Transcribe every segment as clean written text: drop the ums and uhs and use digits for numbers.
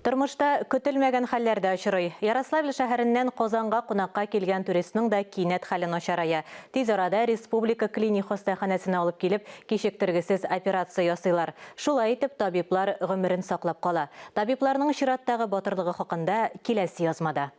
Тормышта көтелмәгән хәлләр дә очрый. Ярославль шәһәреннән Казанга кунакка килгән туристның да кинәт хәле начарая. Тиз арада Республика клиник хастаханәсенә алып килеп, кичектергесез операция ясыйлар. Шулай итеп, табиблар гомерен саклап кала. Табибларның чираттагы батырлыгы хакында киләсе язмада.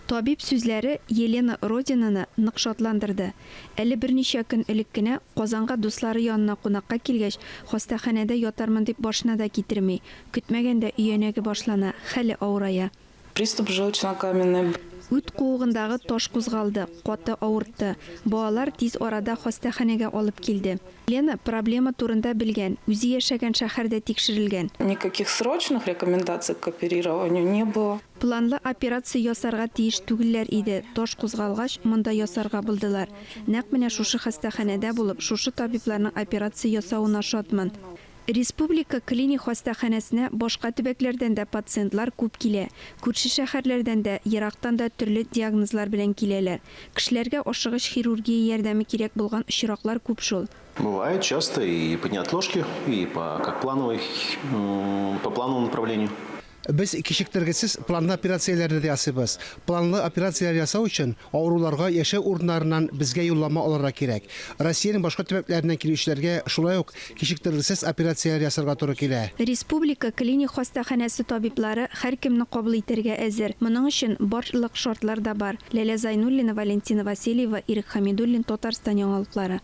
Табиб сүзләре Елена Родинаны нык шатландырды. Әле берничә көн элек кенә, Казанга дуслары янына кунакка килгәч, хастаханәдә ятармын дип башына да китерми. Көтмәгәндә өянәге башлана, хәле авырая. Приступ желчнокаменной. Үт куыгындагы таш кузгалды, каты авыртты. Балалар тиз арада хастаханәгә алып килде. Лена проблема турында белгән, үзе яшәгән шәһәрдә тикшерелгән. Никаких срочных рекомендаций к оперированию не было. Планлы операция ясарга тиеш түгелләр иде, таш кузгалгач, монда ясарга булдылар. Нәкъ менә шушы хастаханәдә булып, шушы табибларның операция ясавына шатмын. Республика клиник хастаханәсенә башка төбәкләрдән дә пациентлар күп килә. Күрше шәһәрләрдән дә, ерактан да төрле диагнозлар белән киләләр. Кешеләргә ашыгыч хирургия ярдәме кирәк булган очраклар күп шул. Бывает часто и по неотложке, и по как плановой, по плановому направлению. Без кичектергесез планлы операцияләрне дә ясыйбыз. Планлы операцияләр ясау өчен авыруларга яшәү урыннарыннан безгә юллама алырга кирәк. Россиянең башка төбәкләреннән килүчеләргә шулай ук кичектергесез операцияләр ясарга туры килә. Республика клиник хастаханәсе табиблары һәркемне кабул итәргә әзер. Моның өчен барлык шартлар да бар. Ләлә Зайнуллина, Валентина Васильева, Ирек Хәмидуллин, Татарстан яңалыклары.